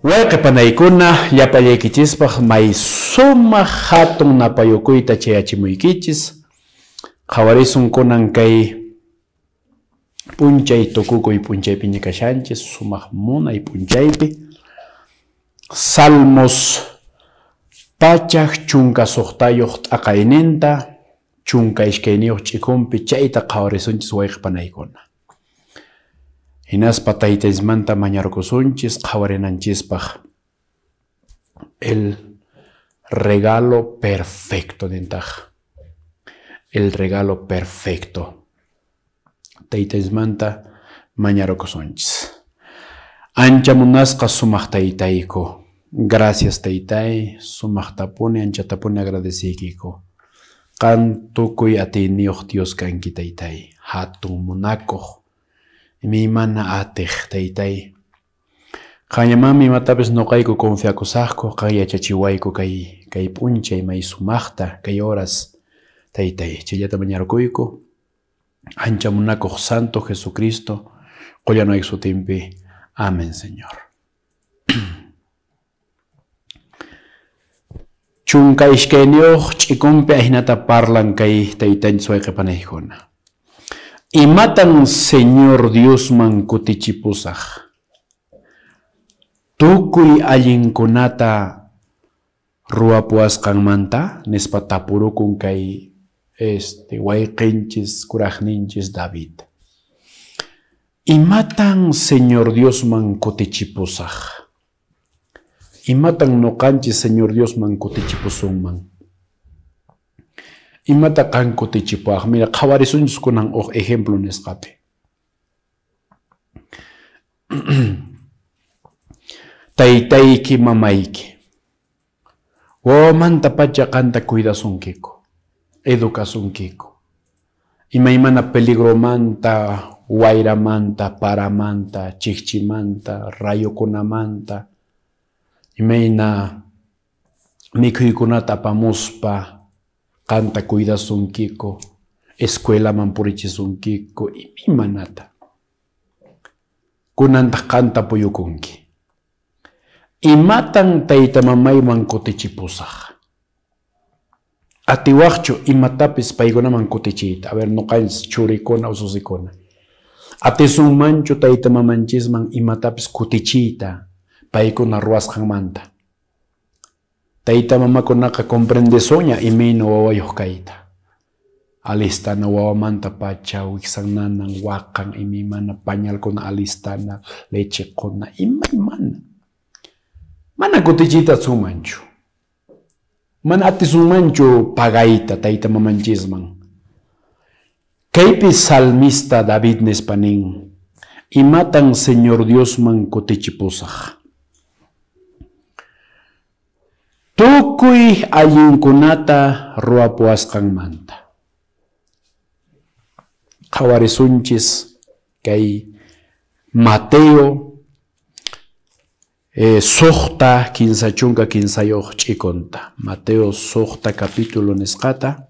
Wayqi panaykuna llapallaykichispaq may sumaq hatun napayukuyta chayachimuykichis. Qhawarisun kunan kay p'unchay tukukuy p'unchaypiña kashanchis, sumaq munay p'unchaypi. Salmos 116 t'aqayninta 12 ch'ikunpi chayta qhawarisunchis wayqi panaykuna. Hinaspa taytaysmanta mañarkusunchis qhawarinanchispaq el regalo perfecto nintaq. El regalo perfecto. Taytaysmanta mañarkusunchis. Ancha munasqa sumaq taytayku. Gracias taytay, sumaqtapuni anchatapuni agradeciykiku. Qan tukuy atiyniyuq Dios kanki taytay, hatun munakuq, imaymana atiq taytay. Qanllamanmi imatapis nuqayku confiakusaqku, qan yachachiwayku kay p'unchay may sumaqta, kay horas taytay. Chayllata mañarkuyku. Ancha munakuq Santo Jesucristo, qullanayku sutinpi. Amén, Señor. 12 ch'ikunpi ahinata parlan kay taytanchis wayqi panaykuna. Imatan Señor Diosman kutichipusaq? Tukuy allinkunata ruwapuwasqanmanta nispa tapurukun kay wayqinchis kuraqninchis David. Imatan Señor Diosman kutichipusaq? Imatan nuqanchis Señor Diosman kutichipusunman? Imata qan kutichipuwaq? Mira, qhawarisunchis kunan uq ejemplo nisqapi. Taytayki mamayki wawamanta pacha qanta cuidasunkiku, educasunkiku. Imaymana peligromanta, wayramanta, paramanta, chikchimanta, rayokunamanta, imayna mikhuykunata apamuspa qanta cuidasunkiku, escuelaman purichisunkiku, imaymanata. Kunantaq qanta puyukunki. Imatan tayta mamayman kutichipusaq? Atiwaqchu imatapis paykunaman kutichiyta? A ver, nuqanchis churikuna ususikuna. Atisunmanchu tayta mamanchisman imatapis kutichiyta paykuna ruwasqanmanta? Tayta mamakunaqa comprendesuña imayna wawayuq kayta. Alistana wawamanta pacha, wiksan nanan, waqan, imaymana, pañalkuna alistana, lechekuna, imaymana. Mana kutichiyta atisunmanchu. Mana atisunmanchu pagayta tayta mamanchisman. Kaypi salmista David nispa nin, imatan Señor Diosman kutichipusaq? Tukuy allinkunata ruwapuwasqanmanta. Qhawarisunchis kay Mateo 6 13 ch'ikunta. Mateo 6 capítulo nisqata.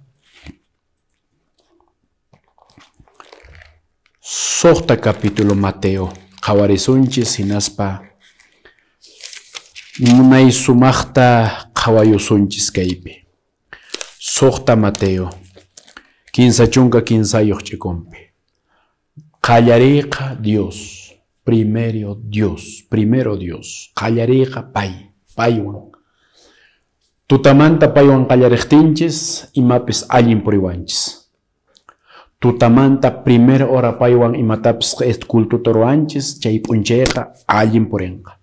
6 capítulo Mateo. Qhawarisunchis hinaspa munay sumaqta qhawayusunchis kaypi. 6 Mateo 13 ch'ikunpi. Qallariqa Dios. Primero Dios, primero Dios. Qallariqa pay, paywan. Tutamanta paywan qallariqtinchis, imapis allin puriwanchis. Tutamanta primera hora paywan imatapis cultuta ruwanchis, chay p'unchayqa allin purinqa.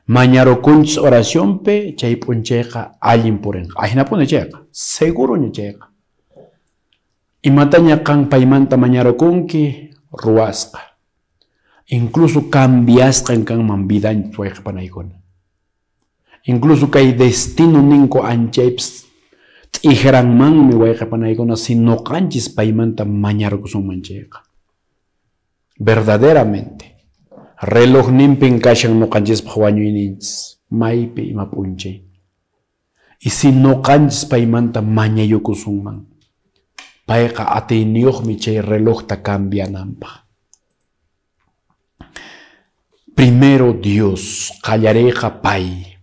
Mañarukunchis oracionpi, chay p'unchayqa allin purinqa. Ahinapuni chayqa, seguroña chayqa. Imataña qan paymanta mañarukunki, ruwasqa. Incluso cambiasqan kanman vidanchis wayqi panaykuna. Incluso kay destino ninku anchaypis t'ijranmanmi wayqi panaykuna si nuqanchis paymanta mañarkusunman chayqa. Verdaderamente. Reloj ninpin kashan nuqanchispaq wañuyninchis, maypi ima p'unchay. Y si nuqanchis paymanta mañayukusunman, payqa atiyniyuqmi chay relojta cambiananpaq. Primero Dios, qallariyqa pay.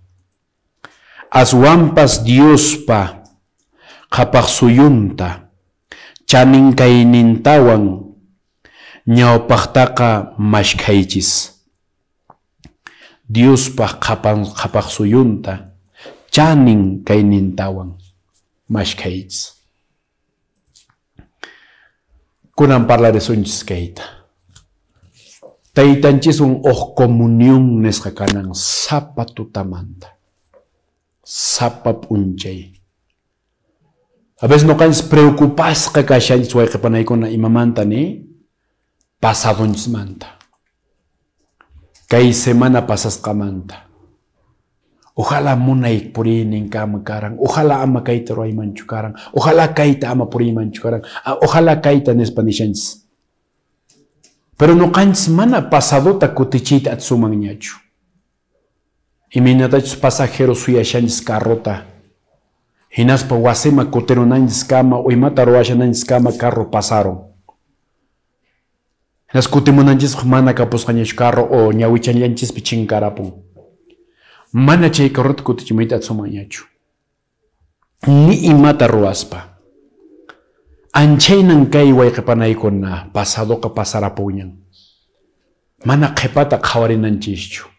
Aswanpas Diospa qhapaq suyunta, chanin kaynintawan ñawpaqtaqa maskhaychis. Diospa qhapaq suyunta, chanin kaynintawan maskhaychis. Kunan parlarisunchis kayta. Taytanchiswan uj comunión nisqa kanan sapa tutamanta, sapa p'unchay. A veces noqanchis preocupasqa kashanchis wayqipanaykuna imamanta ni pasadonchismanta, kay semana pasasqamanta. Ojalá munay puriyninkama karan, ojalá ama kayta ruwaymanchu karan, ojalá kayta ama puriymanchu karan, ojalá kayta nispa nishanchis. Pero noqanchis mana pasadota kutichiyta atisunmanñachu. Imaynatachus pasajero suyashanchis carrota, hinaspa wasima kutirunanchiskama o imata ruwashananchiskama carro pasaron. Hinas kutimunanchispaq mana kapusqañachu carro o ñawichanllanchispi chinkarapun. Mana chay carrota kutichimuyta atisunmanñachu. Ni imata ruwaspa. Anchaynan kay wayqipanaykuna pasadoqa pasarapuñan. Mana qhipata qhawarinanchischu.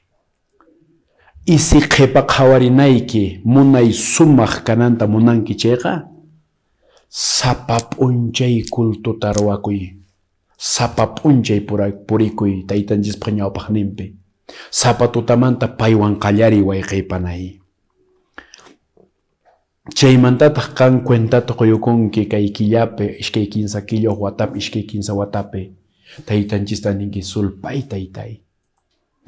Y si qhipa qhawarinayki munay sumaq kananta munanki chayqa, sapa p'unchay cultuta ruwakuy, sapa p'unchay purikuy taytanchispaq ñawpaqninpi, sapa tutamanta paywan qallariy wayqipanay. Chaymantataq qan cuentata quyukunki kay killapi, iskay kinsa killa watapi, iskay kinsa watapi, taytanchista ninki sulpay taytay.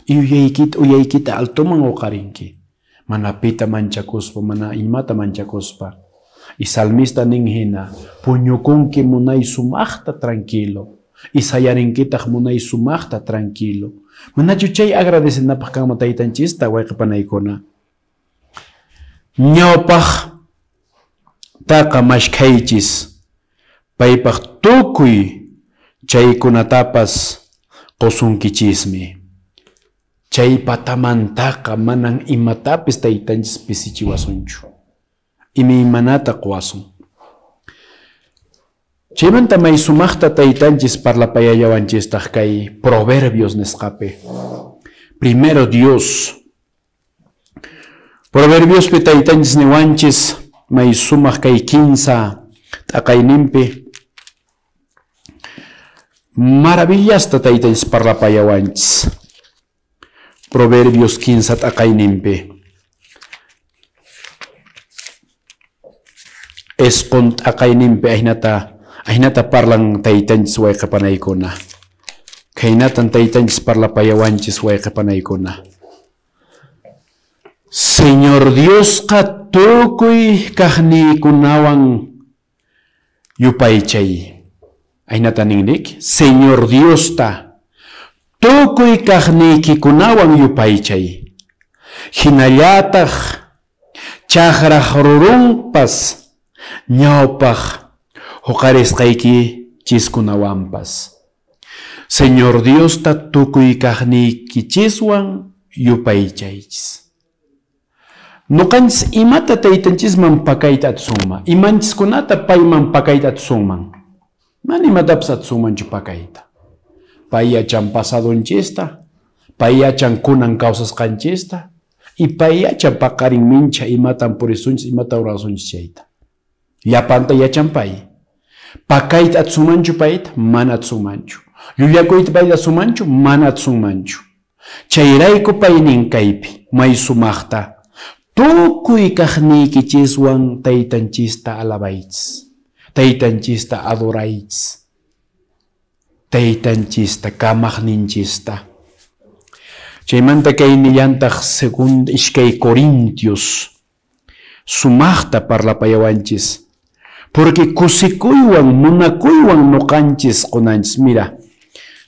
Uyaykita, uyaykita altoman uqarinki, mana pita manchakuspa, mana imata manchakuspa. Y salmista nin hina, puñukunki munay sumaqta tranquilo, y sayarinkitaq munay sumaqta tranquilo. Manachu chay agradecenapaq kanman taytanchista wayqipanaykuna. Ñawpaq taqa maskhaychis, paypaq tukuy chaykunatapas qusunkichismi. Chay patamantaqa manan imatapis taytanchis pisichiwasunchu. Imaymanata quwasun. Chaymanta may sumaqta taytanchis parlapayallawanchistaq kay Proverbios nisqapi. Primero Dios. Proverbiospi taytanchis niwanchis may sumaq kay kinsa t'aqayninpi. Maravillasta taytanchis parlapayawanchis. Proverbios 15 t'aqayninpi. Esqun t'aqayninpi ahinata parlan taytanchis wayqipanaykuna. Khaynatan taytanchis parlapayawanchis wayqipanaykuna. Señor Diosqa tukuy kaqniykunawan yupaychay. Ahinata ninnik, Señor Diosta tukuy kaqniykikunawan yupaychay. Hinallataq chaqraq rurunpas ñawpaq huqarisqayki chiskunawanpas. Señor Diosta tukuy kaqniykichiswan yupaychaychis. Nuqanchis imata taytanchisman pakayta atisunman, imanchiskunata payman pakayta atisunman. Mana imatapas atisunmanchu pakayta. Pay yachan pasadonchista, pay yachan kunan kawsasqanchista, y pay yachan paqarin mincha imatan purisunchis, imatan rurasunchis chayta. Llapanta yachan pay. Pakayta atisunmanchu payta, mana atisunmanchu. Llullakuyta payta atisunmanchu, mana atisunmanchu. Chayrayku paynin kaypi, may sumaqta, tukuy kaqniykichiswan taytanchista alabaychis, taytanchista adoraychis, taytanchista kamaqninchista. Chaymanta kay nillantaq segunda iskay Corintios sumaqta parlapayawanchis, porque kusikuywan munakuywan nuqanchis qunanchis. Mira,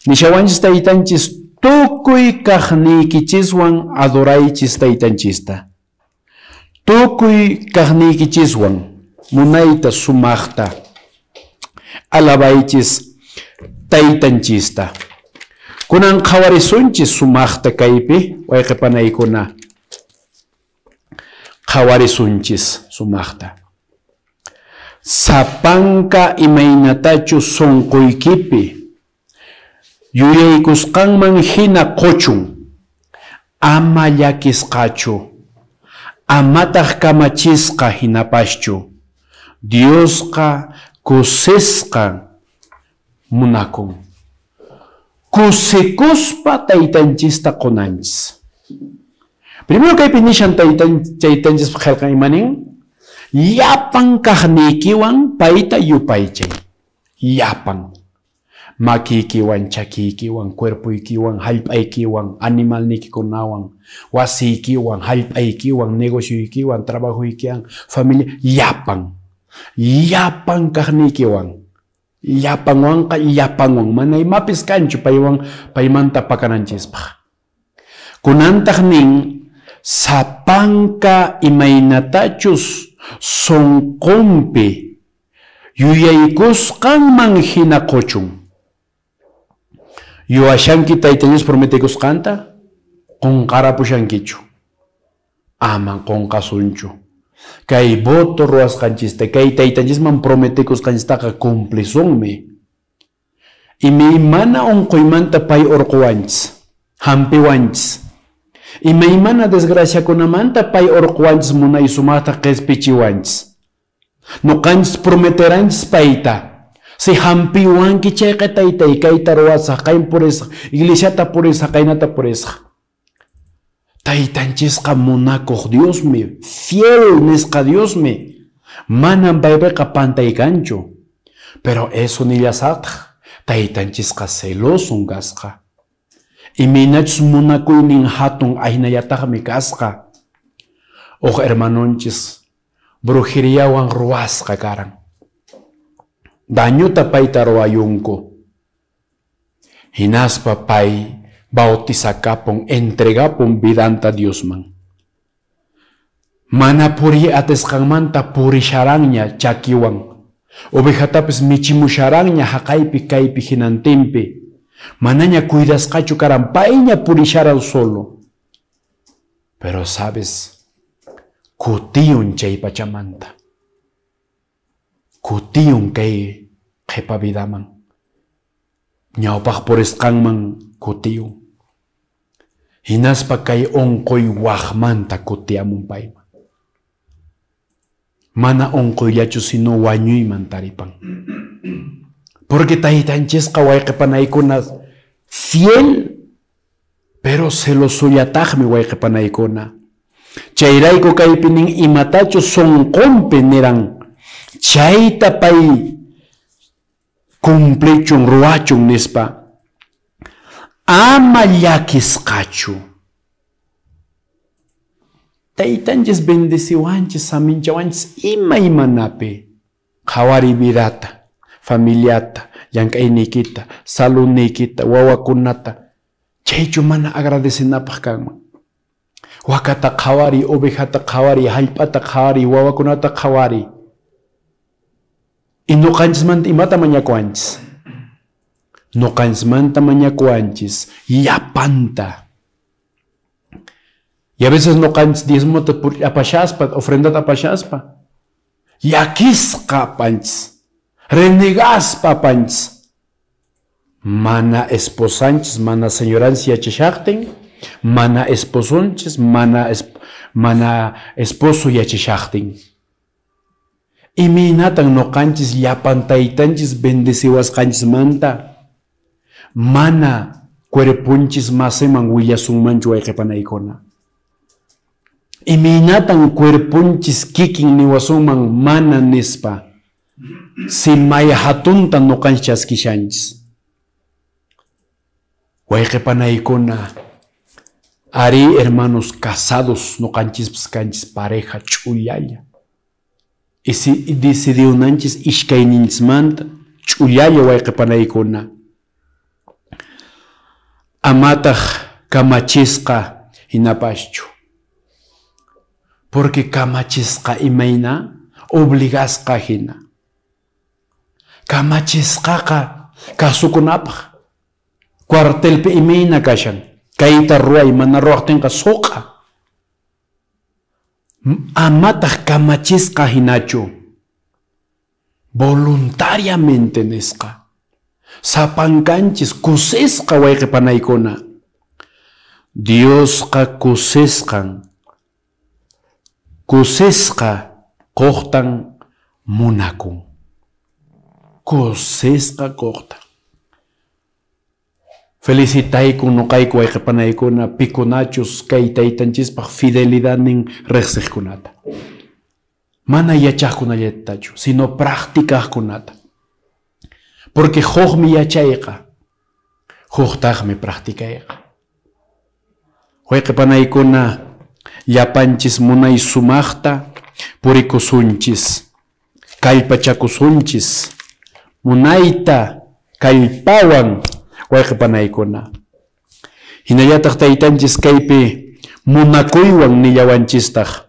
nishawanchis taytanchis tukuy kaqniykichiswan adoraychis taytanchista. Tukuy kaqniykichiswan munayta sumaqta alabaychis taytanchista. Kunan qhawarisunchis sumaqta kaypi, wayqipanaykuna. Qhawarisunchis sumaqta. Sapanka imaynatachu sunquykipi yuyaykusqanman hina quchun, ama llakisqachu, amataq kamachisqa hinapaschu. Diosqa kusisqa munakun. Kusikuspa taytanchista qunanchis. Primero kaypi nishan taytanchispa qillqan imanin? Llapan kaqniykiwan payta yupaychay. Llapan. Makiykiwan, chakiykiwan, cuerpoykiwan, hallp'aykiwan, animalniykikunawan, wasiykiwan, hallp'aykiwan, negocioykiwan, trabajoykiwan, familia, llapan. Llapan kaqniykiwan. Llapanwanqa llapanwan, mana imapis kanchu paywan paymanta pakananchispaq. Kunantaq nin sapanka imaynatachus sunqunpi yuyaykusqanman hina quchun. Yuwashanki Tayta Dios prometikusqanta qunqarapushankichu. Aman qunqasunchu. Kay voto ruwasqanchista, kay taytanchisman prometikusqanchistaqa cumplisunmi. Imaymana unquymanta pay urquwanchis, hampiwanchis. Imaymana desgraciakunamanta pay urquwanchis munay sumaqta qispichiwanchis. Nuqanchis prometeranchis payta. Si hampiwanki chayqa taytay kayta ruwasaq, qayn purisaq, iglesiata purisaq, qaynata purisaq. Taytanchisqa munakuq Diosmi, fiel nisqa Diosmi. Manam paypiqa pantaykanchu. Pero eso nillasaqtaq, taytanchisqa celoson kasqa. Imaynachus munakuynin hatun ahinallataqmi kasqa. Uq hermanonchis brujeriawan ruwasqa karan. Dañuta payta ruwayunku. Hinaspa pay bautizakapun, entregapun vidanta Diosman. Mana puri atisqanmanta purisharanña chakiwan. Ovejatapis michimusharanña haqaypi kaypi hinantinpi. Manaña cuidasqachu karan, payña purisharan solo. Pero sabes, kutiyun chay pachamanta. Kutiyun kay qhipa vidaman. Ñawpaq purisqanman kutiyun. Hinaspa kay unquy waqmanta kutiyamun payman. Mana unquyllachu sino wañuyman taripan. Porque taytanchisqa wayqipanaykuna fiel, pero celosullataqmi wayqipanaykuna. Chayrayku kaypi nin imatachu sunqunpi niran, chayta pay cumplichun, ruwachun nispa. Ama llakisqachu. Taytanchis bendeciwanchis, saminchawanchis imaymanapi. Qhawari vidata, familiata, llank'ayniykita, saludniykita, wawakunata. Chaychu mana agradecinapaq kanman. Wakata qhawari, ovejata qhawari, hallp'ata qhawari, wawakunata qhawari. Y nuqanchismanta imata mañakuwanchis. Nuqanchismanta mañakuwanchis llapanta. Y a veces nuqanchis diezmota apashaspa, ofrendata apashaspa. Llakisqa apanchis, renegaspa apanchis. Mana esposanchis, mana señoranchis yachashaqtin, mana esposonchis, mana esposo yachashaqtin. Imaynatan nuqanchis llapan taytanchis bendeciwasqanchismanta mana cuerpunchis masiman willasunmanchu wayqipanaykuna. Imaynatan cuerpunchis kikin niwasunman mana nispa si may hatunta nuqanchis chaskishanchis. Wayqipanaykuna, ari hermanos casados nuqanchispas kanchis pareja ch'ullalla. Y si decidiunanchis ishkayninchismanta ch'ullalla wayqipanaykuna. Amataq kamachisqa hinapaschu. Porque kamachisqa imayna obligasqa hina. Kamachisqaqa kasukunapaq. Cuartelpi imayna kashan. Kayta ruway mana ruwaqtinqa suq'a. Amataq kamachisqa hinachu. Voluntariamente nisqa. Sapankanchis kusisqa wayqipanaykuna. Diosqa kusisqan. Kusisqa qoqtan munakun. Kusisqa qoqtan. Felicitayku noqayku wayqipanaykuna pikunachus kay taytanchispaq fidelidadnin riqsiqkunata. Mana yachaqkunallatachu, sino practicaqkunata. Porque hukmi yachayqa, huktaqmi practicayqa. Wayqipanaykuna llapanchis munay sumaqta purikusunchis, kallpachakusunchis, munayta kallpawan wayqipanaykuna. Hinallataq taytanchis kaypi munakuywan nillawanchistaq.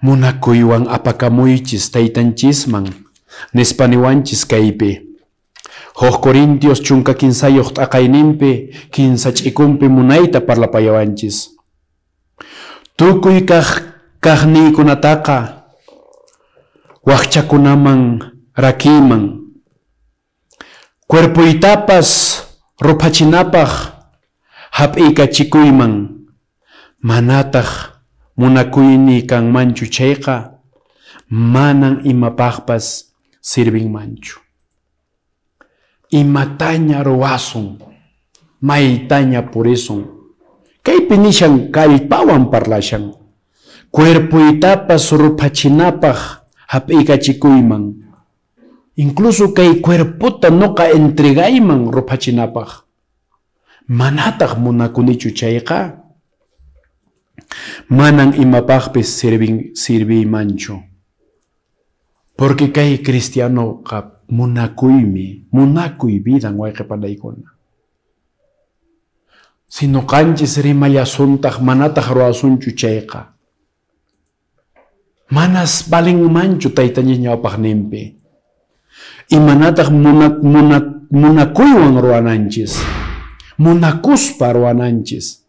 Munakuywan apakamuychis taytanchisman nispa niwanchis kaypi. Huk Corintios 13 t'aqayninpi 15 ch'ikunpi munayta parlapayawanchis. Tukuy kaqniykunataqa waqchakunaman rakiman. Cuerpoytapas ruphachinapaq hap'iykachikuyman. Manataq munakuyni kanmanchu chayqa manan imapaqpas sirvinmanchu. Imataña ruwasun, maytaña purisun. Kaypi nishan kallpawan parlashan. Cuerpoytapas ruphachinapaq hap'iykachikuyman. Incluso kay cuerpota noqa entregayman ruphachinapaq. Manataq munakunichu chayqa manan imapaqpis sirviymanchu. Porque kay cristianoqa munakuymi, munakuy vidan wayqipanaykuna. Si noqanchis rimallasuntaq manataq ruwasunchu chayqa manas valinmanchu taytanchis ñawpaqninpi. Imanataq munakuywan ruwananchis, munakuspa ruwananchis,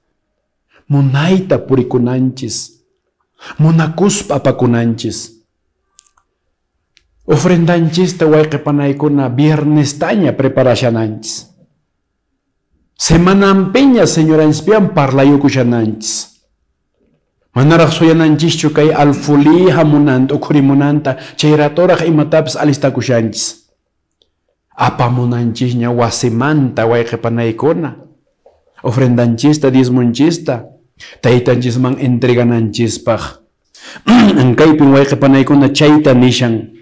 munayta purikunanchis, munakuspa apakunanchis. Ofrendanchista wayqipanaykuna viernestaña preparashananchis. Semananpiña señoranchispiwan parlayukushananchis. Manaraq suyananchischu kay alfuli hamunanta ukhurimunanta chay ratoraq imatapis alistakushanchis. Apamunanchisña wasimanta wayqipanaykuna. Ofrendanchista, diezmonchista, taytanchisman entregananchispaq. Kaypin wayqipanaykuna chayta nishan.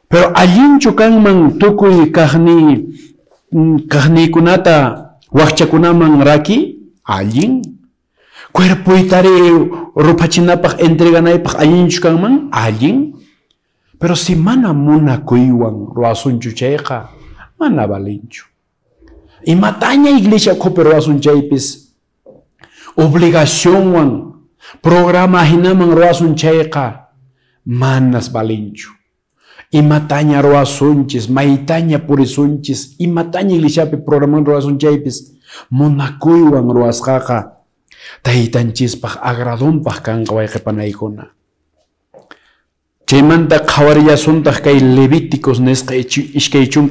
Pero allinchu kanman tukuy kaqniykunata waqchakunaman raki? Allin. Cuerpoytari ruphachinapaq entreganaypaq allinchu kanman? Allin. Pero si mana munakuywan ruwasunchu chayqa mana valinchu. Imataña iglesia ukhupi ruwasun chaypis obligacionwan programa hinaman ruwasun chayqa manas valinchu. Imataña ruwasunchis, maytaña purisunchis, imataña iglesiapi programan ruwasun chaypis munakuywan ruwasqaqa taytanchispaq agradonpaq kanqa wayqipanaykuna. Chaymanta qhawarillasuntaq kay Levíticos nisqa 22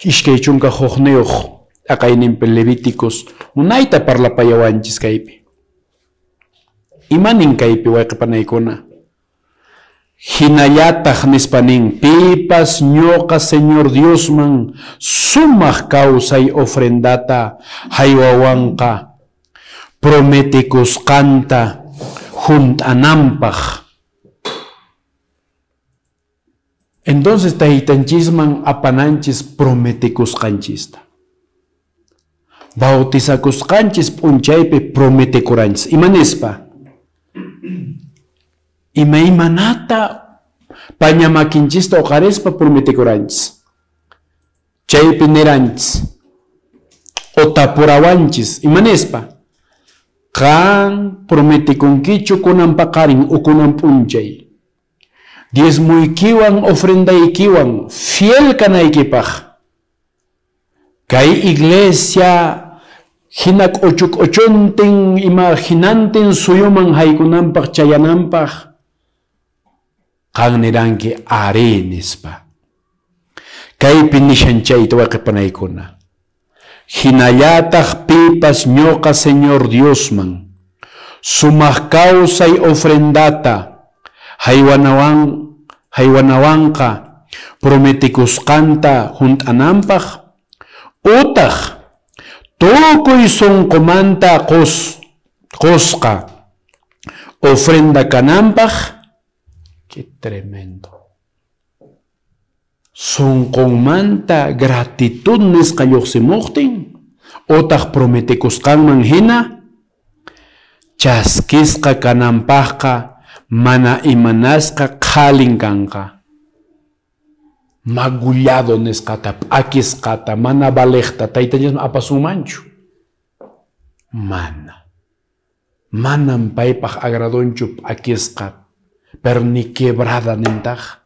21 t'aqayninpi Levíticos munayta parlapayawanchis kaypi. Imanin kaypi wayqipanaykuna? Hinallataq nispa nin, pipas ñuqa Señor Diosman sumaq kawsay ofrendata haywawanqa prometikusqanta hunt'ananpaq. Entonces taytanchisman apananchis prometikusqanchista. Bautizakusqanchis p'unchaypi prometikuranchis. Ima nispa? Imaymanata pañamakinchista uqarispa prometikuranchis. Chaypi niranchis o tapurawanchis. Ima nispa? Qan prometikunkichu kunan paqarin o kunan p'unchay. Diezmuykiwan ofrendaykiwan fiel kanaykipaq. Kay iglesia hina k'uchu-k'uchuntin ima hinantin suyuman haykunanpaq chayananpaq qan niranki ari nispa. Kaypi nishan chayta wayqipanaykuna. Hinallataq pipas ñuqa Señor Diosman sumaq kawsay ofrendata haywanawanqa prometikusqanta hunt'ananpaq utaq tukuy sunqumanta qusqa ofrenda kananpaq. Qué tremendo. Sunqunmanta gratitud nisqa lluqsimuqtin utaq prometikusqanman hina chaskisqa kananpaqqa mana imanasqa qhalin kanqa. Magullado nisqata, p'akisqata, mana valeqta taytanchisman apasunmanchu. Mana. Manam paypaq agradonchu p'akisqa, pero ni quebrada nintaq.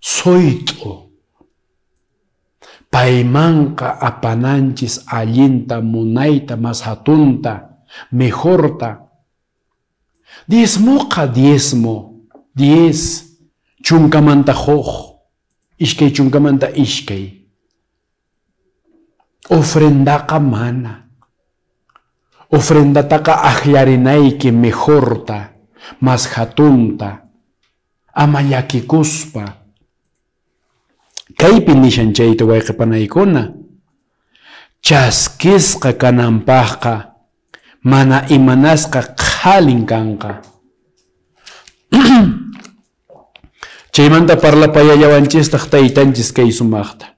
Soyt'u. Paymanqa apananchis allinta, munayta, mas hatunta, mejorta. Diezmoqa diezmo, 10, chunkamanta huk, iskay chunkamanta iskay. Ofrendaqa mana. Ofrendataqa akllarinayki mejorta, mas hatunta, ama llakikuspa. Kaypi nishan chayta wayqipanaykuna. Chaskisqa kananpaqqa mana imanasqa qhalin kanqa. Chaymanta parlapayallawanchistaq taytanchis kay sumaqta.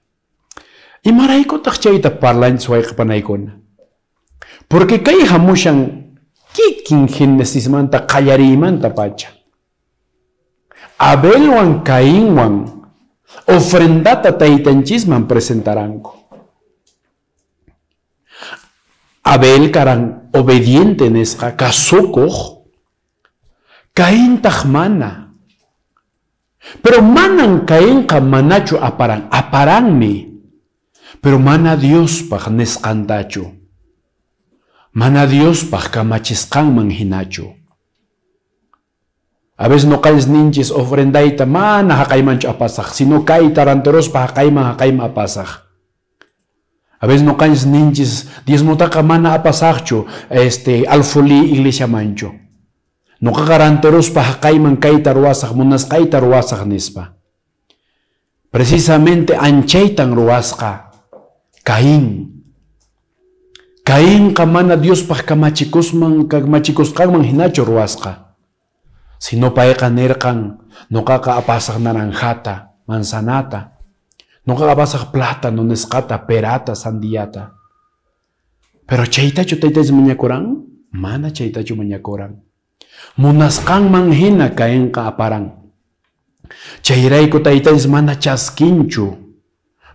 Imaraykutaq chayta parlanchis wayqipanaykuna? Porque kay hamushan kikin Genesismanta qallariymanta pacha. Abelwan Cainwan ofrendata taytanchisman presentaranku. Abel karan obediente nisqa, kasukuq, Caintaq mana. Pero manan Cainqa manachu aparan, aparanmi. Pero mana Diospaq nisqantachu. Mana Diospaq kamachisqanman hinachu. A veces noqanchis ninchis ofrendayta mana haqaymanchu apasaq, sino kayta rantiruspa haqayman apasaq. A veces noqanchis ninchis diezmotaqa mana apasaqchu alfuli iglesiamanchu. Noqaqa rantiruspa haqayman kayta ruwasaq, munasqayta ruwasaq nispa. Precisamente anchaytan ruwasqa Caín. Cainqa mana Diospaq kamachikusqanman hinachu ruwasqa. Sino payqa nirqan noqaqa apasaq naranjata, manzanata, noqaqa apasaq plátano nisqata, perata, sandiyata. Pero chaytachu taytanchis mañakuran? Mana chaytachu mañakuran. Munasqanman hina Cainqa aparan. Chayrayku taytanchis mana chaskinchu.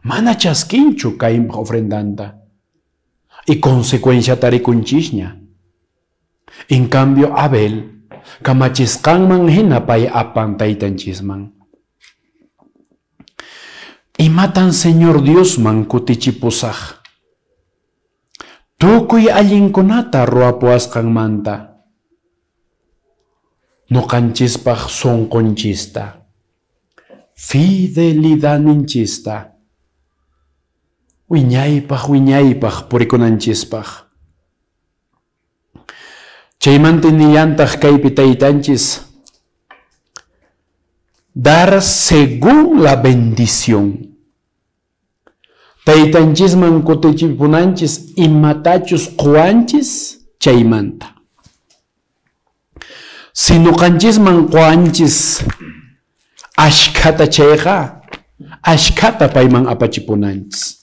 Mana chaskinchu Cainpaq ofrendanta. Y consecuencia tarikunchisña. En cambio Abel kamachisqanman hina pay apan taytanchisman. Imatan Señor Diosman kutichipusaq? Tukuy allinkunata ruwapuwasqanmanta. Noqanchispaq sunqunchista, fidelidadninchista, wiñaypaq wiñaypaq purikunanchispaq. Chaymanta nillantaq kaypi taytanchis, dar según la bendición. Taytanchisman kutichipunanchis imatachus quwanchis chaymanta. Si noqanchisman quwanchis ashkhata chayqa, ashkhata payman apachipunanchis.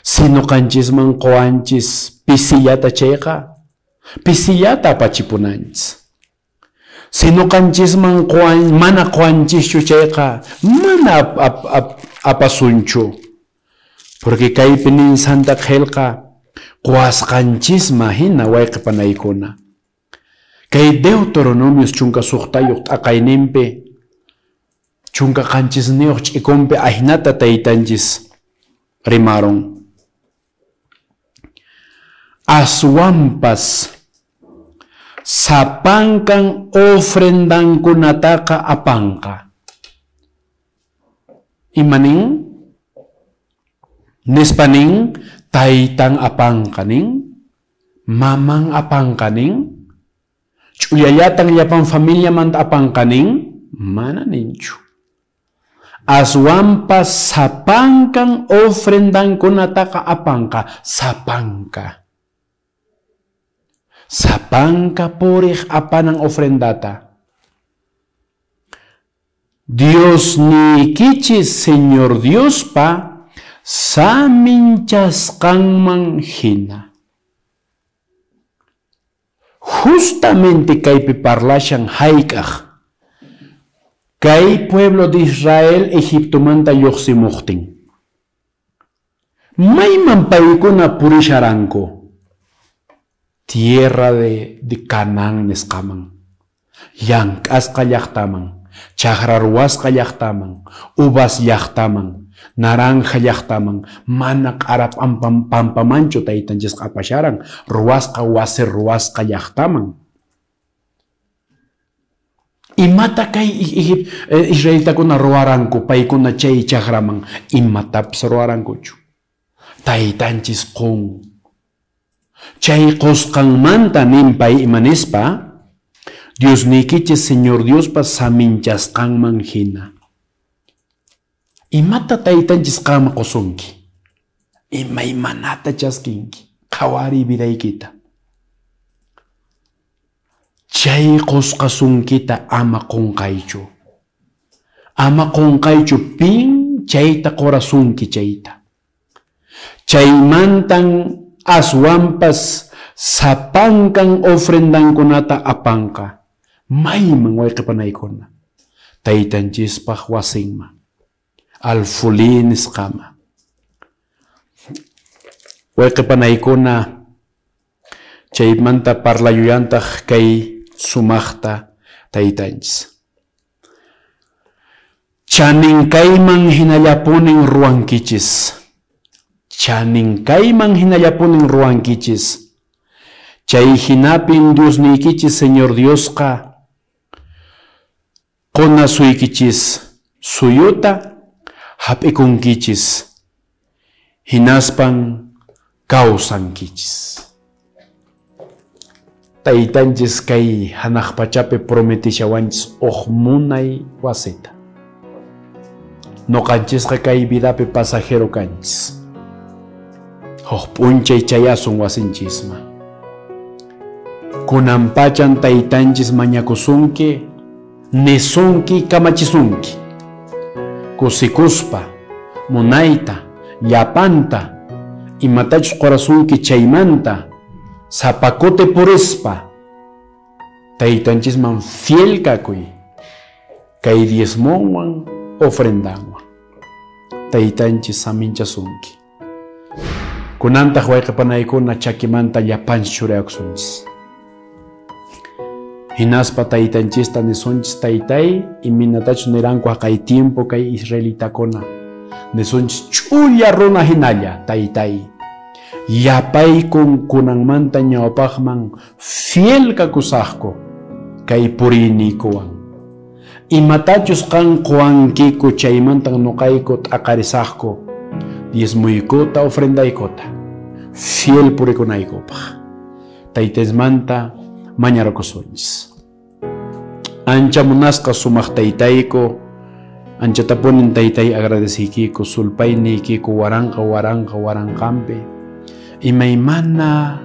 Si noqanchisman quwanchis pisillata chayqa, pisillata apachipunanchis. Si noqanchisman mana quwanchischu chayqa, mana apasunchu. Porque kaypi nin Santa Qillqa quwasqanchisma hina wayqipanaykuna. Kay Deuteronomios 16 t'aqayninpi 17 ch'ikunpi ahinata taytanchis rimarun. Aswanpas sapankan ofrendankunataqa apanqa. Imanin? Nispanin taytan apanqa nin, maman apanqa nin, ch'uyallatan llapan familiamanta apanqa nin, mana ninchu. Aswanpas sapankan ofrendankunataqa apanqa, sapanka. Sapanka puriq apanan ofrendata. Dios niykichis Señor Diospa saminchasqanman hina. Justamente kaypi parlashan hayk'aq kay pueblo de Israel Egiptomanta lluqsimuqtin. Mayman paykuna purisharanku? Tierra de Canaán nisqaman, llank'asqa llaqtaman, chakra ruwasqa llaqtaman, uvas llaqtaman, naranja llaqtaman, mana q'ara pampamanchu taytanchisqa apasharan, ruwasqa wasi ruwasqa llaqtaman. Imata kay israelitakuna ruwaranku, paykuna chay chakraman, imatapas ruwarankuchu. Taytanchis qun. Chay qusqanmanta nin pay imanispa, Dios niykichis Señor Diospa saminchasqanman hina. Imata taytanchis qanman qusunki? Imaymanata chaskinki, qhawariy vidaykita. Chay qusqasunkita ama qunqaychu. Ama qunqaychu pin chayta qurasunki chayta. Chaymantan aswanpas sapankan ofrendankunata apanqa. Mayman wayqipanaykuna. Taytanchispaq wasinman. Alfulí nisqama. Wayqipanaykuna chaymanta parlayuyantaq kay sumaqta taytanchis. Chanin kayman hinallapunin ruwankichis. Chanin kayman hinallapunin ruwankichis. Chay hinapin Diosniykichis Señor Diosqa qunasuykichis suyuta hap'ikunkichis hinaspan kawsankichis. Taytanchis kay hanaq pachapi prometishawanchis uq munay wasita. Noqanchisqa kay vidapi pasajero kanchis. Huk p'unchay chayasun wasinchisman. Kunan pachan taytanchis mañakusunki, nisunki, kamachisunki. Kusikuspa, munayta, llapanta, imatachus qurasunki chaymanta, sapakuti purispa, taytanchisman fiel kakuy, kay diezmonwan ofrendanwan. Taytanchis saminchasunki. Kunantaq wayqipanaykuna chakimanta llapanchis churayakusunchis. Hinaspa taytanchista nisunchis taytay, iminatachus niranku haqay tiempo kay israelitakuna. Nisunchis ch'ulla runa hinalla taytay. Yapaykun kunanmanta ñawpaqman fiel kakusaqku kay puriyniykuwan. Imatachus qan quwankiku chaymantan nuqayku t'aqarisaqku diezmuykuta ofrendaykota fiel purikunaykupaq. Taytasmanta mañarakusunchis. Ancha munasqa sumaq taytayku, anchatapunin taytay agradeciykiku, sulpayniykiku waranqa waranqa waranqanpi imaymana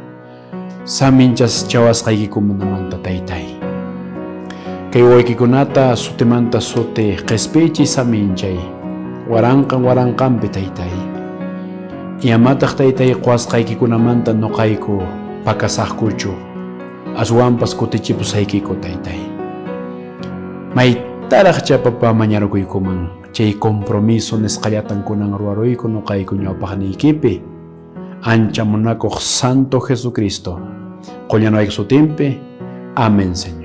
saminchas chawasqaykikunamanta taytay. Kay wawaykikunata sutimanta suti qhispichiy saminchay waranqan waranqanpi taytay. Imamataq taytay quwasqaykikunamanta nuqayku pakasaqkuchu, aswanpas kutichipusaykiku taytay. Maytaraq chapapa mañarukuykuman chay compromiso nisqallatan kunan ruwaruyku nuqayku ñawpaqniykipi. Ancha munakuq Santo Jesucristo. Qullanayku sutinpi. Amén, Señor.